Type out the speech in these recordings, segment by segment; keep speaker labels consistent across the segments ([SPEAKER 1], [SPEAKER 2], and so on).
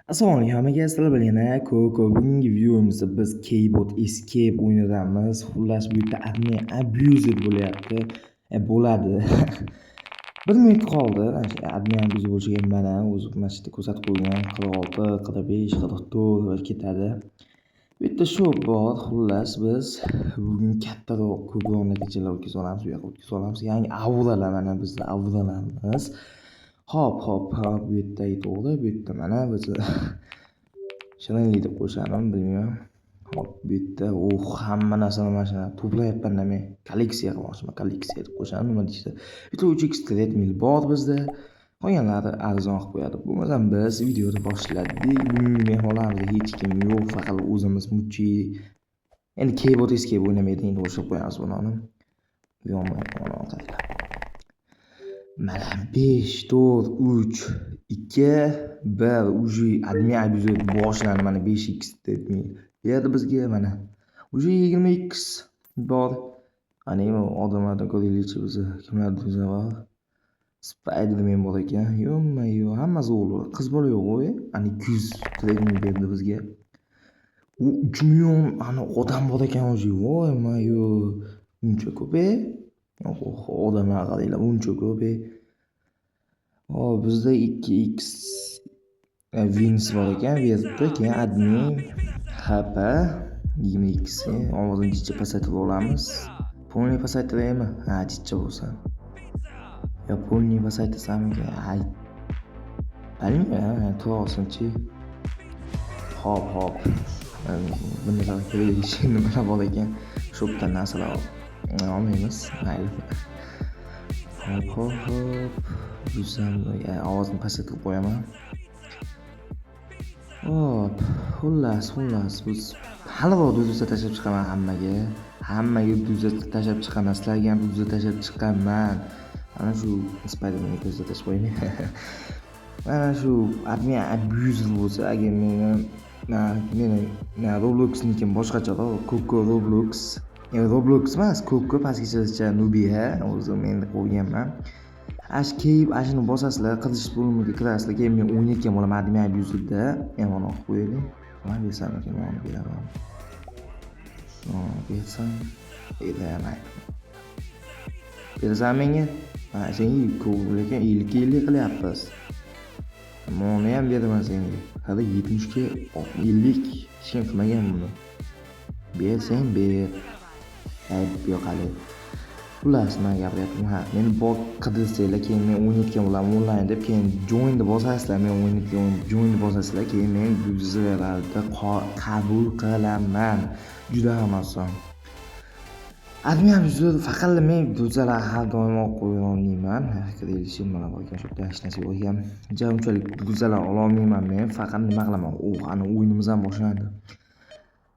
[SPEAKER 1] Assalomu alaykum hammaga, sizlar bilan yana Koko. Bugungi videomizda biz Keyboard Escape o'yinidamiz. Xullas, bu yerda admin abuser bo'lyapti. Bo'ladi. 1 minut qoldi. Mana shu admin abuser bo'lishiga mana o'zi mana shu yerda ko'rsatib qo'ygan 46, 45, 44 va ketadi. Bu yerda shop bor. Xullas, biz bugun kattaroq, ko'proq natijalar o'tkazib olamiz, bu yoqqa o'tkazib olamiz. Yangi auralar, mana bizda auralarimiz. Hop, hop, hop, bu yerda to'g'ri, bu yerda mana biz shirinlik deb qo'yishadim, bilmayman. Hop, bu yerda hamma narsani mana shunaqa to'playapman men. Kolleksiya qilmoqchiman, kolleksiya deb qo'yishadi, nima deyishdi. Bitta 3x treadmill bor bizda. Qolganlari arzon qilib qo'yadi. Bo'lmasam biz videoni boshladik. Bugungi mehmonlarimizda hech kim yo'q, faqat o'zimiz Muchi. Endi Keyboard Escape o'ynamaydi, endi o'chirib qo'yamiz buni. Yomon, qaranglar. Mana 5, 4, 3, 2, 1, уже admin abuser boshlandi. Mana 5x treadmill berdi bizga mana. Уже 20x bor. Qani, odamlardan ko'raylikchi, bizni kimlardir bor. Spiderman bor ekan. Ё-моё, hammasi o'g'il. Qiz bola yo'q-ku. Ana 200 treadmill berdi bizga. U 3 million ana odam bor ekan уже. Voy-moyo. Uncha ko'p e. Odamlar qaranglar, uncha ko'p e. Hop, bizda 2x wins bor ekan, beribdi. Keyin admin HP 20x, ovozini jicha pasaytirib olamiz. Полный pasaytiraymi? Ha, jicha bo'lsa. Yo полный pasaytirsammikan? Ay. Bilmayman, tura olsinchi. Hop, hop. Bir narsa ko'raylik, nimalar bor ekan. Shopdan narsalar olmaymiz. Mayli. Hop, hop, hop. Yuzam ovozni pasaytirib qo'yaman. Hop, xullas, biz haliroq do'za tashlab chiqaman hammaga. Hammaga do'za tashlab chiqaman, sizlarga ham do'za tashlab chiqaman. Mana shu Spidermanga ko'zda tashlab qo'ying. Mana shu admin abuser bo'lsa, agar meni Robloxnikim boshqacharoq, Koko Roblox. Roblox emas, Koko pastgacha Nubia o'zi men qo'yganman. Ash kelib, ashuni bosasizlar, qidirish bo'limiga kirasizlar, keyin men o'ynayotgan bo'laman admin abuserda. Mana qilib qo'yaylik. Nima bersam ekan, mana beraman. Bersam, mayli. Berasan menga? Ha, senga ko'p, lekin 50 50 qilyapmiz. Moni ham beraman senga. Hali 70 ga 50, hech kim qilmagan buni. Bersang ber. Ayb yo'q hali. Xullas, nima gapiryapman? Ha, meni bor qidirsanglar, keyin men o'ynayotgan bo'laman onlayn deb, keyin joinni bosasizlar, men o'ynayotgan joinni bosasizlar, keyin men sizlarni qabul qilaman. Juda ham oson. Admin abuser faqat men do'zalar har doim olib qo'ya olmayman. Kirilishi mana bor ekan, shu yerda hech narsa yo'q ekan. Ja unchalik do'zalar ololmayman men, faqat nima qilaman? Ana o'yinimiz ham boshlandi.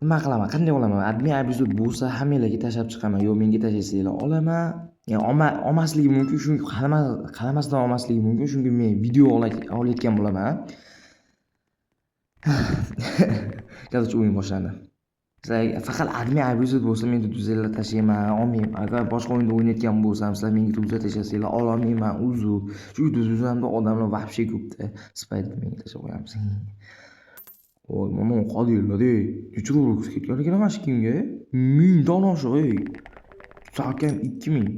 [SPEAKER 1] Nima qilaman? Qanday olaman? Admin abuser bo'lsa, hammanglarga tashlab chiqaman. Yo menga tashlaysanglar olaman. Yani olmasligi mumkin, chunki qaramasdan olmasligi mumkin, chunki men video olayotgan bo'laman. Короче, o'yin boshlandi. Sizlarga faqat admin abuser bo'lsa, men do'zalar tashlayman, olmayman. Agar boshqa o'yinda o'ynayotgan bo'lsam, sizlar menga do'za tashlasanglar, ololmayman, uzr. Chunki do'zamda odamlar вообще ko'pda. Spidermanga tashlab qo'yamiz. Voy, mana qadiylar ey. Necha Roblox ketgan ekan mana shu kimga? 1000 dan oshiq ey. Salkam 2000.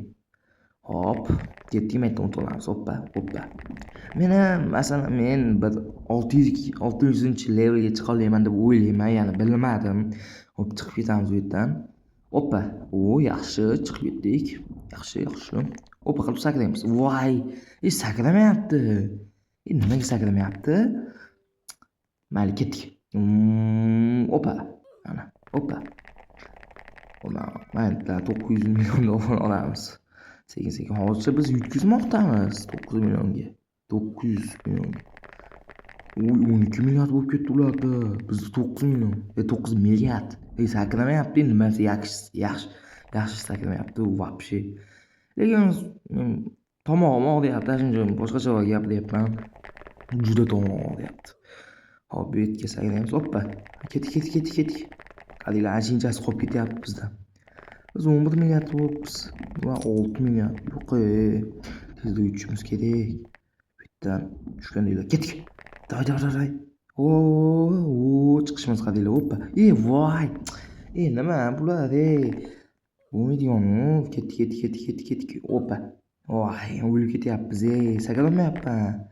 [SPEAKER 1] Hop, ketdik, mayda o'tib olamiz. Oppa, oppa. Meni masalan, men bir 600-levelga chiqa olaman deb o'ylayman, ya'ni bilmadim. Hop, chiqib ketamiz bu yerdan. Oppa, o, yaxshi, chiqib ketdik. Yaxshi, yaxshi. Oppa qilib sakraymiz. Voy, e sakramayapti. E nimaga sakramayapti? Mayli, ketdik. Opa. Mana, opa. Mayli, 900 million dollar olamiz. Sekin sekin. Hozircha biz yutkazmoqdamiz 9 millionga. 900 millionga. Uy, 12 milliard bo'lib ketdi ularda. Bizda 9 million. E 9 milliard. E sakramayapti, nimasi yaxshi, yaxshi, yaxshi sakramayapti вообще. Lekin men tomog'im og'riyapti, shuning uchun boshqacha gapiryapman. Juda tomog'im og'riyapti. Hop, bu yerga sakraymiz. Oppa. Ketdik, ketdik, ketdik, ketdik. Qaranglar, anchasi qolib ketyapti bizdan. Biz 11 milliard bo'libmiz. Bular 6 milliard. Yo'q, tezda yutishimiz kerak. Bu yerdan tushgandaylar. Ketdik. Давай, давай, давай. O, chiqishimiz qadinglar. Oppa. Voy. Nima bular, Bo'lmaydigan. Ketdik, ketdik, ketdik, ketdik, ketdik. Oppa. Voy, o'lib ketyapmiz, Sakrolmayapman.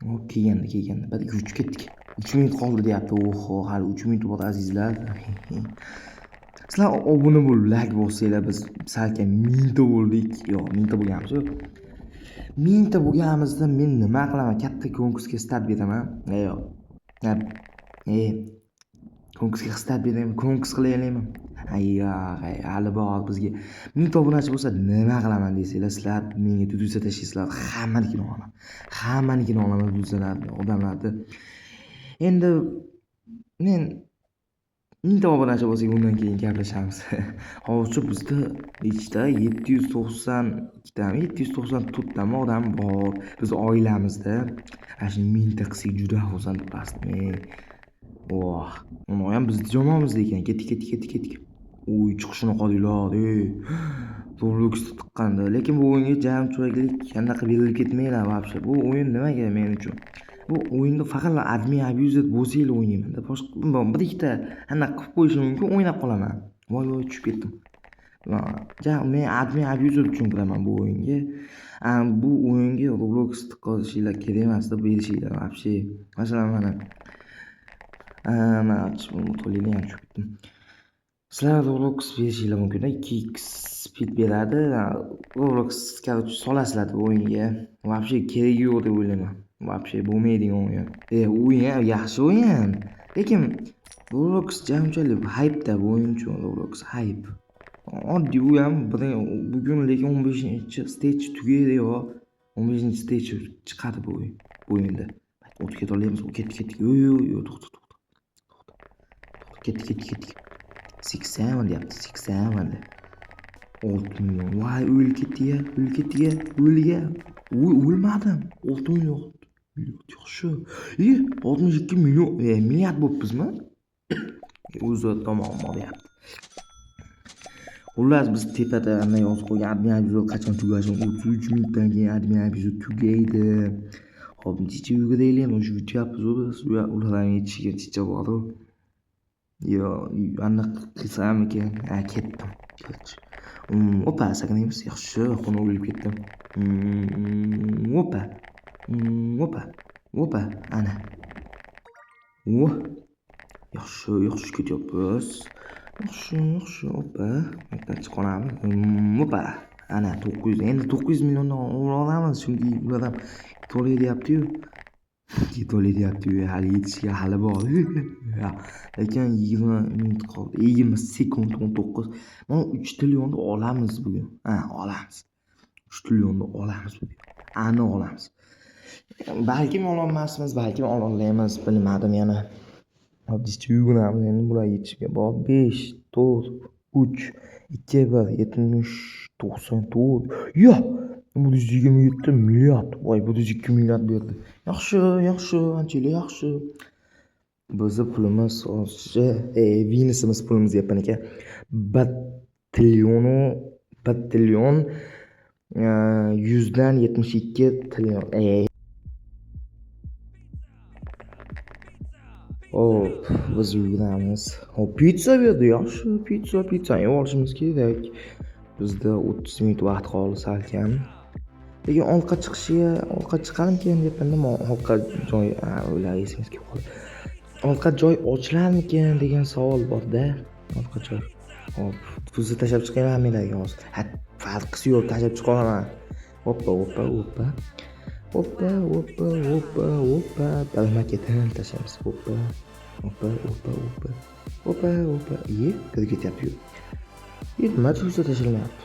[SPEAKER 1] Hop, kelganda, kelganda. 1 2 3 ketdik. 3 minut qoldi deyapti. Oho, hali 3 minut bor azizlar. Sizlar obuna bo'lib like bossanglar, biz salkam 1000 ta bo'ldik. Yo'q, 1000 ta bo'lganmiz. 1000 ta bo'lganimizda men nima qilaman? Katta konkursga start beraman. Yo'q. Konkursga start beraman, konkurs qilaylikmi? Yo'q, hali bor bizga. 1000 ta obunachi bo'lsa nima qilaman desanglar, sizlar menga dudusa tashlaysizlar, hammanikini olaman. Hammanikini olaman dudusalarni, odamlarni. Endi men 1000 ta obunachi bo'lsak, undan keyin gaplashamiz. Hozircha bizda nechta? 792 tami, 794 tami odam bor biz oilamizda. Ana shu 1000 ta qilsak juda xursand bo'lardim. Voh, uni ham bizni jamoamizda ekan. Ketdik, ketdik, ketdik, ketdik. Uy, chiqishini qolinglar, ey. Robloxda tiqqanda. Lekin bu o'yinga jamchilik anaqa berilib ketmanglar вообще. Bu o'yin nimaga men uchun? Bu o'yinda faqat admin abuser bo'lsanglar o'ynayman-da. Boshqa bir ikkita anaqa qilib qo'yishim mumkin, o'ynab qolaman. Voy, voy, tushib ketdim. Ja, men admin abuser uchun kiraman bu o'yinga. Bu o'yinga Roblox tiqqizishinglar kerak emasda, berishinglar вообще. Masalan, mana mana to'linglar ham tushib ketdim. Sizlar Roblox berishinglar mumkin-da, 2x speed beradi. Roblox, короче, solasizlar bu o'yinga. Вообще keragi yo'q deb o'ylayman. Вообще bo'lmaydigan o'yin. O'yin ham yaxshi o'yin. Lekin Roblox unchalik haypda bu o'yin uchun Roblox hayp. Oddiy u ham bugun lekin 15-stage tugaydi yo. 15-stage chiqadi bu o'yin. Bu o'yinda. O'tib keta olamiz. Ketdik, ketdik. Yo'q, yo'q, yo'q, to'xta, to'xta. To'xta. Ketdik, ketdik, ketdik. 6 7 deyapti. 6 7. 6 million. Voy, o'lib ketdi-ya, o'lib ketdi-ya, o'lga. Voy, o'lmadim. 6 million. Yaxshi. 62 million, milliard bo'libmizmi? O'zi tomon boryapti. Xullas, biz tepada ana yozib qo'ygan admin abuser qachon tugashi, 33 minutdan keyin admin abuser tugaydi. Hop, necha yuguraylik, o'sha yutyapmiz biz. Ular ham yetishiga necha bor-u. Yo, aniq qilsammikan? Ha, ketdim. Opa, sakranaymiz. Yaxshi, xona o'lib ketdim. Opa. Opa. Opa, ana. Oh. Yaxshi, yaxshi ketyapmiz. Yaxshi, yaxshi, opa. Bitta chiqolamiz. Opa. Ana 900. Endi 900 milliondan olamiz, chunki ular ham to'lay deyapti-yu. To'lay deyapti-yu, hali yetishiga hali bor. Lekin 20 minut qoldi. 20 sekund 19. Mana 3 trillionni olamiz bugun. Ha, olamiz. 3 trillionni olamiz bugun. Aniq olamiz. Balkim ololmasmiz, balkim ololmaymiz, bilmadim yana. Hop, yuguramiz endi bular yetishiga bor. 5, 4, 3, 2, 1, 70, 94. Yo! 127 milliard. Voy, 102 milliard berdi. Yaxshi, yaxshi, anchalik yaxshi. Bizni pulimiz hozircha, Venusimiz pulimiz gappan ekan. 1 trillionu 1 trillion 100dan 72 trillion. Hop, biz yuguramiz. Hop, pitsa berdi, yaxshi, pitsa, pitsani yeb olishimiz kerak. Bizda 30 minut vaqt qoldi salkam. Lekin orqa chiqishiga, orqa chiqarmikan deb nima orqa joy, ular esimizga kelib qoldi. Orqa joy ochilarmikan degan savol bor-da. Orqa joy. Hop, bizni tashlab chiqavermanglar hozir. Ha, farqisi yo'q, tashlab chiqa olaman. Hoppa, hoppa, hoppa. Hoppa, hoppa, hoppa, hoppa. Bilma tashlaymiz. Hoppa. Hoppa, hoppa, hoppa. Hoppa, hoppa. Iye, kirib ketyapti-yu. Nima tursa tashlanmayapti?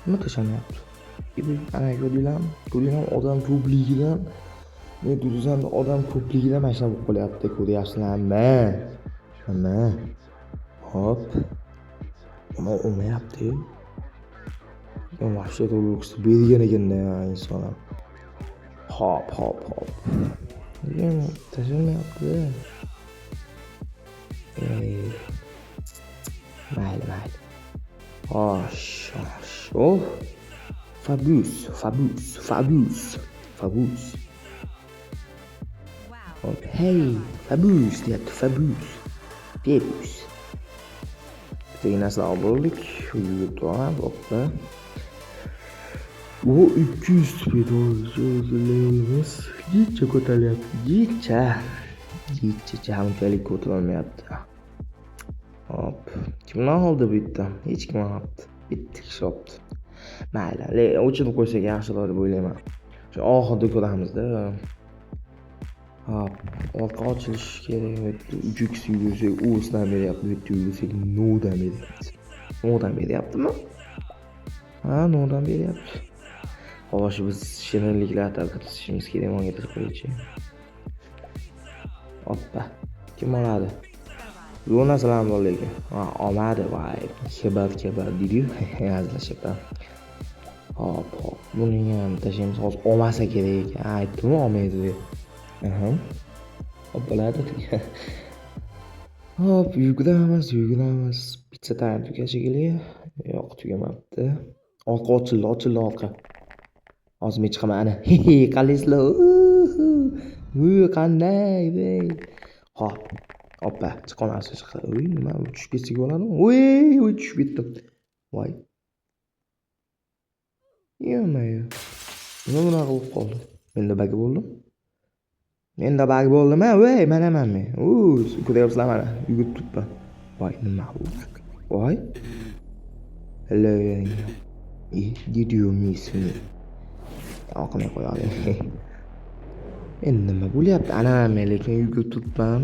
[SPEAKER 1] Nima tashlanmayapti? Ana ko'rdinglarmi? Ko'rdinglarmi? Odam ko'pligidan, men tursam odam ko'pligidan mana shunaqa bo'lib qolyapti. Ko'ryapsizlarmi? Nima? Hop. Nima olmayapti-yu? Вообще Robloxda bergan ekanda inson ham. Hop, hop, hop. Lekin tashlanmayapti. Ey. Mayli, mayli. Xo'sh, xo'sh. Oh. Fabus, Fabus, Fabus, Fabus.
[SPEAKER 2] Wow.
[SPEAKER 1] Hop, hey, Fabus deyapti, Fabus. Fabus. Bittagina narsalar olib bo'ldik. Yugurib hoppa. O 200 yo'limiz jicha ko'tarilyapti. Jicha. Jicha unchalik ko'tarilmayapti. Hop. Kimlar oldi bu yerda? Hech kim olmabdi. Bitta kishi olibdi. Mayli, lekin o'chirib qo'ysak yaxshiroq deb o'ylayman. Shu oxirida ko'ramizda. Hop, orqa ochilishi kerak. Bu yerda 3x yugursak, o'sidan beryapti. Bu yerda yugursak, 0 dan beryapti. 0 dan beryaptimi? Ha, 0 dan beryapti. Xo'sh, biz shirinliklar tarqatishimiz kerak menga qo'yichi. Oppa. Kim oladi? Yo'q narsalar bor lekin. Ha, olmadi. Voy, kebar kebar deydi-yu. Hazillashyapman. Hop, hop. Buni ham tashlaymiz. Hozir olmasa kerak ekan. Aytdim-ku olmaydi deb. Aha. Hop, bo'ladi. Hop, yuguramiz, yuguramiz. Pizza time tugashi shekilli. Yo'q, tugamabdi. Orqa ochildi, ochildi orqa. Hozir men chiqaman ana. Qalaysizlar? Uy, qanday? Ey. Hop. Oppa, chiqolmasa chiqa. Uy, nima tushib ketsak bo'ladimi? Uy, uy, tushib ketdim. Voy. Ё-моё. Nima bunaqa bo'lib qoldi? Menda баг bo'ldim. Menda баг bo'ldimi? Voy, manaman men. U, ko'ryapsizlar mana, yugurib turibman. Voy, nima bu? Voy. Hello. Did you miss me? Oqimay qo'ya oling. Endi nima bo'lyapti? Ana men lekin yugurib turibman.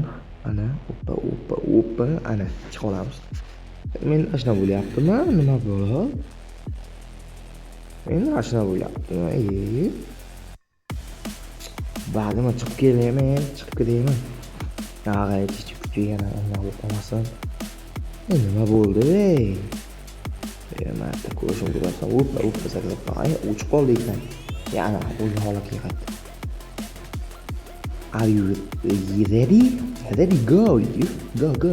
[SPEAKER 1] Ana, oppa, oppa, oppa, ana chiqa olamiz. Men ashna bo'lyaptimi? Nima bo'ldi? Endi ashna bo'lyaptimi? E. Bag'ima chiqib kelaymi? Chiqib ketaymi? Yog'ay, kuchi yana nima bo'lib qolmasin. E, nima bo'ldi, ey? E, marta ko'rishim ko'ryapsan. Oppa, oppa sakrab. Ay, o'chib qoldi ekan. Yana o'z holatiga qaytdi. Are you ready? Ready, go. You go, go.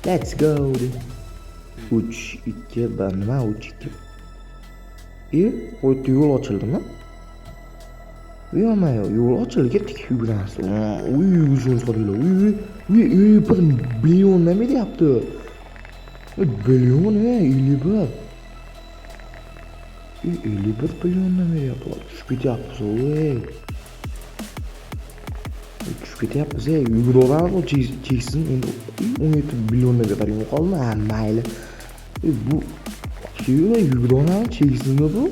[SPEAKER 1] Let's go. 3 2 1, nima 3 2? E, bu yerda yo'l ochildimi? Yo'q, yo'l ochildi, ketdik, yuguramiz. Uy, yugurishimiz qaranglar. Uy, uy, uy, 1 billiondan beryapti. Billion, ey, 51. 51 billiondan beryapti. Tushib ketyapmiz, ey. Tushib ketyapmiz, ey. Yuguraveramiz, cheksiz endi 17 billiondan beradigan qoldimi? Ha, mayli. Bu yuguraveramiz, cheksizmi bu?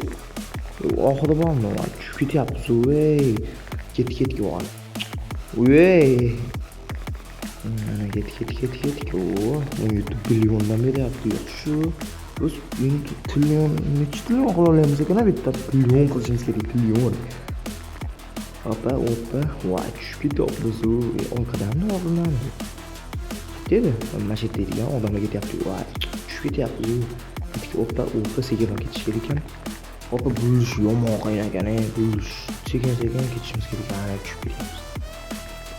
[SPEAKER 1] Oxiri bormi? Tushib ketyapmiz, ey. Ketdik, ketdik, voy. Ey. Mana ketdik, ketdik, ketdik, ketdik. O, 17 billiondan beryapti. Yaxshi. Biz endi trillion, necha trillion qila olamiz ekan, bitta trillion qilishimiz kerak, trillion. Hoppa, oppa. Voy, tushib ketyapmiz. Orqadanmi, oldindanmi? Dedi. Mana shu yerda degan odamlar ketyapti. Voy, tushib ketyapmiz. Ketdik, oppa, oppa, sekinroq ketish kerak ekan. Oppa, burilish yomon qiyin ekan, ey, burilish. Sekin sekin ketishimiz kerak. Ana, tushib ketyapmiz.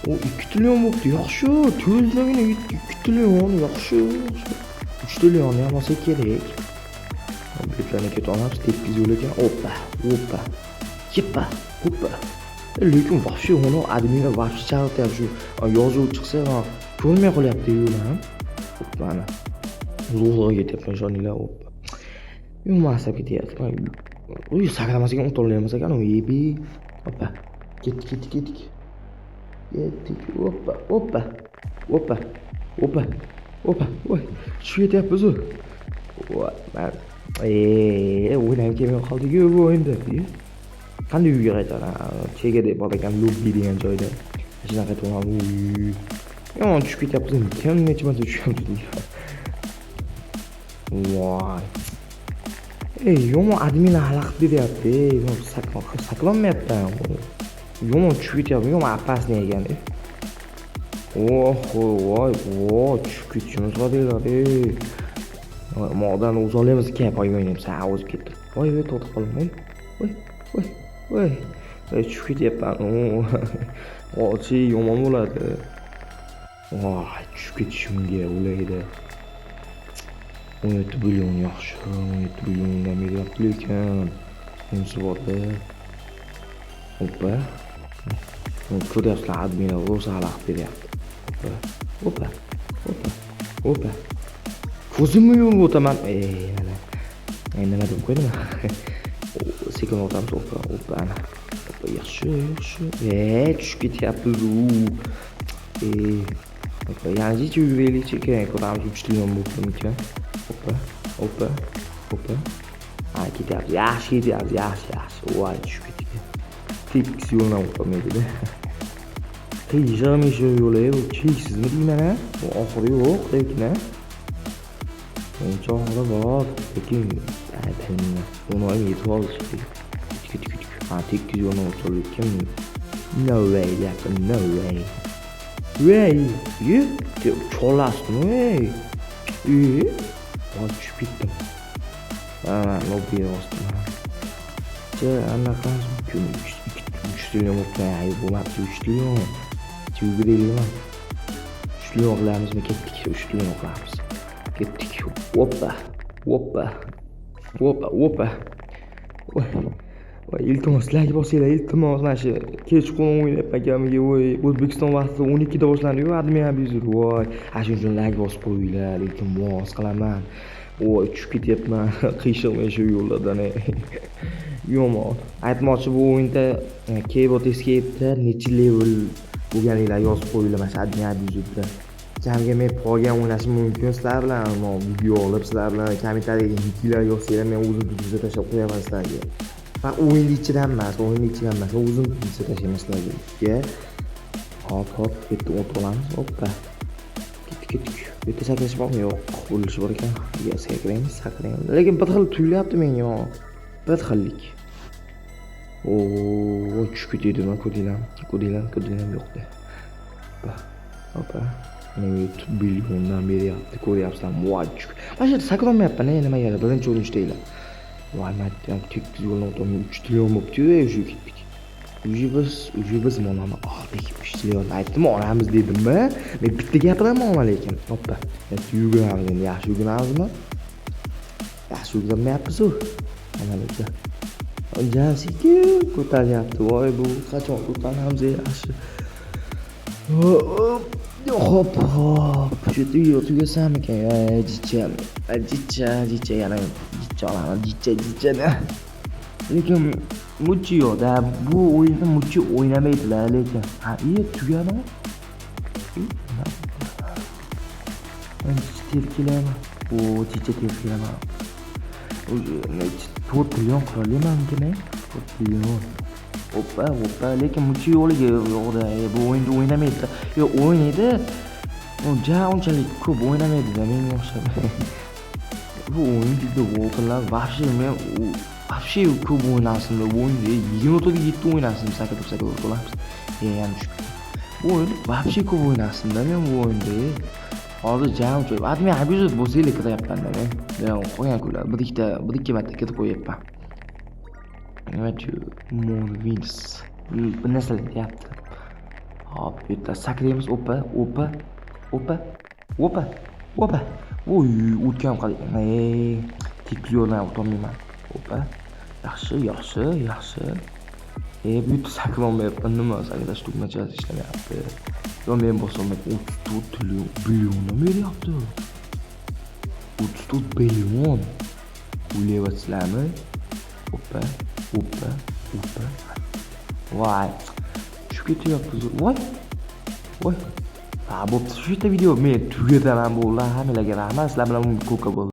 [SPEAKER 1] O, 2 trillion bo'libdi. Yaxshi, tezligini 2 trillion, yaxshi, yaxshi. 3 trillionni ham olsak kerak. Bu yerlarni keta olamiz, tekis yo'l ekan. Oppa, oppa. Yeppa, hoppa. Lekin вообще uni adminlar вообще chalg'ityapti, shu yozuv chiqsa ko'rmay qolyapti yo'l ham. Oppa, ana. Uzoqroq ketyapman, ishoninglar, oppa. Yomon asab ketyapti. Uy, sakramas ekan, o'tolmaymiz ekan, yebi. Oppa. Ketdik, ketdik, ketdik. Ketdik. Oppa, oppa. Oppa. Oppa. Oppa. Voy, tushib ketyapmiz u. Voy, man o'ynagim kelmay qoldi-ku bu o'yinda. Qanday uyga qaytaman? Chegada bor ekan, lobbi degan joyda. Shunaqa qaytaman. Uy. Yomon tushib ketyapmiz. Kim necha marta tushyapti. Voy. Ey, yomon adminlar xalaqit beryapti. Ey, saklonmayapti. Yomon tushib ketyapti, yomon опасный ekan. Oh, voy, voy, tushib ketishimiz qaranglar, ey. Moqdan uzoqlaymiz, kelib o'ynaymiz. Ha, o'zib ketdim. Voy, voy, to'xtab qoldim. Voy, voy, voy, voy. Voy, tushib ketyapman. Ochi yomon bo'ladi. Voy, tushib ketishimga ulaydi. 17 billion yaxshi, 17 billiondan beryapti lekin. Unisi borda. Hoppa. Ko'ryapsizlar, admin rosa xalaqit beryapti. Opa, opa, opa. Ko'zimni yumib o'taman. Ey, mana. Nima deb qo'ydim? Sekin o'tamiz. Opa, opa, ana. Opa, yaxshi, yaxshi. Tushib ketyapmiz. Ey. Opa, yana jicha yuguraylikchi, keyin ko'ramiz 3 trillion bo'ptimikan. Opa, opa, opa. Ha, ketyapmiz. Yaxshi ketyapmiz, yaxshi, yaxshi. Voy, tushib ketdik. Tekis yo'ldan o'tolmaydi-da. Qiyshiq mishiq yo'li, bu cheksizmi deyman a? Bu oxiri yo'q lekin a. Menimcha oxiri bor, lekin ay, bilmayman. Buni ham yetib oldi shekilli. Ketdik, ketdik. Ha, tekis yo'ldan o'toldik. Kim? No way, deyapti. No way. Way, ye, cholasizmi, ey? E, voy, tushib ketdim. Ha, lobbiga bosdim. Cha, anaqa mumkin. 3 trillion bo'libdi. Ay, bo'lmabdi 3 trillion. Yuguraylikmi? 3 trillion qilamizmi? Ketdik, 3 trillion qilamiz. Ketdik. Oppa. Oppa. Oppa, oppa. Voy. Voy, iltimos, layk bosinglar, iltimos, mana shu kechqurun o'ynayapman kamiga, voy, O'zbekiston vaqtida 12 da boshlandi-yu, admin abuser, voy. Ana shuning uchun layk bosib qo'yinglar, iltimos qilaman. Voy, tushib ketyapman qiyshiq mishiq yo'llardan. Yomon. Aytmoqchi, bu o'yinda Keyboard Escape'da necha level bo'lganinglar yozib qo'yinglar mana shu admin abuserda. Kamiga men polga o'ynashim mumkin sizlar bilan, video olib sizlar bilan kommentariyaga niklar yozsanglar, men o'zim tuzib tashlab qo'yaman sizlarga. Faqat o'yinni ichidan emas, o'yinni ichidan emas, o'zim tuzib tashlayman sizlarga. Hop, hop, bu yerda o't olamiz. Hoppa. Ketdik, ketdik. Bu yerda sakrash bormi? Yo'q, urilish bor ekan. Sakraymiz, sakraymiz. Lekin bir xil tuyulyapti menga. Bir xillik. Oo, tushib ketadi, ko'rdinglarmi? Ko'rdinglarmi? Ko'rdinglarmi? Yo'qda. Hoppa. Hoppa. Billiondan beryapti, ko'ryapsizlarmi? Voy, mana shu yerda sakrolmayapman, nimaga? Birinchi urinishdagilar. Voy, man tekis yo'ldan o'taman, 3 trillion bo'libdi-yu, уже ketdik. Уже biz molani oldik. 3 trillion aytdimmi, olamiz dedimmi? Men bitta gapiraman lekin. Hoppa. Endi yuguramiz endi, yaxshi yuguramizmi? Yaxshi yugurmayapmiz-u. Mana lekin. Jam sekin ko'taryapti. Voy, bu qachon ko'taramiz yaxshi. Hop, hop. Shu yerda tugasammikan? Jicha, jicha, jicha, yana jicha olaman, jicha, jichani. Lekin muchi yo'q-da. Bu o'yinda muchi o'ynamaydilar lekin. Ha, tugadimi? Jicha terib kelaman. O, jicha terib kelaman. 4 trillion qila olamanmikin, 4 trillion. Hoppa, hoppa, lekin muchi yo'qligi yo'qda, bu o'yinda o'ynamaydi. Yo'q, o'ynaydi. Ja unchalik ko'p o'ynamaydi-da menga o'xshab. Bu o'yin juda o'tinlar, вообще men вообще ko'p o'ynasim bu o'yinda 24 ga 7 o'ynasim, sakrab sakrab o'tamiz. Yana tushib ketdim. Bu o'yin вообще ko'p o'ynasimda men bu o'yinda. Hozir jam admin abuser bo'lsanglar kiryapman-da men. Qolgan kunlar bir ikkita, bir ikki marta kirib qo'yyapman. Nima more wins. Bir narsalar deyapti. Hop, bu yerda sakraymiz. Opa, opa, opa, opa, opa. Voy, o'tgan qarang. Ey, tekis yo'ldan o'tolmayman. Opa. Yaxshi, yaxshi, yaxshi. Bu yerda sakrolmayapman. Nima sakrash tugmachasi ishlamayapti. Yo, men bosolmayapman. 34 trillion billiondan beryapti. 34 billion. O'ylayapsizlarmi? Opa, opa, opa. Voy. Tushib ketyapmiz. Voy. Voy. Ha, bo'pti. Shu yerda video men tugataman bo'ldi. Hammalarga rahmat. Sizlar bilan ko'ka bo'ldi.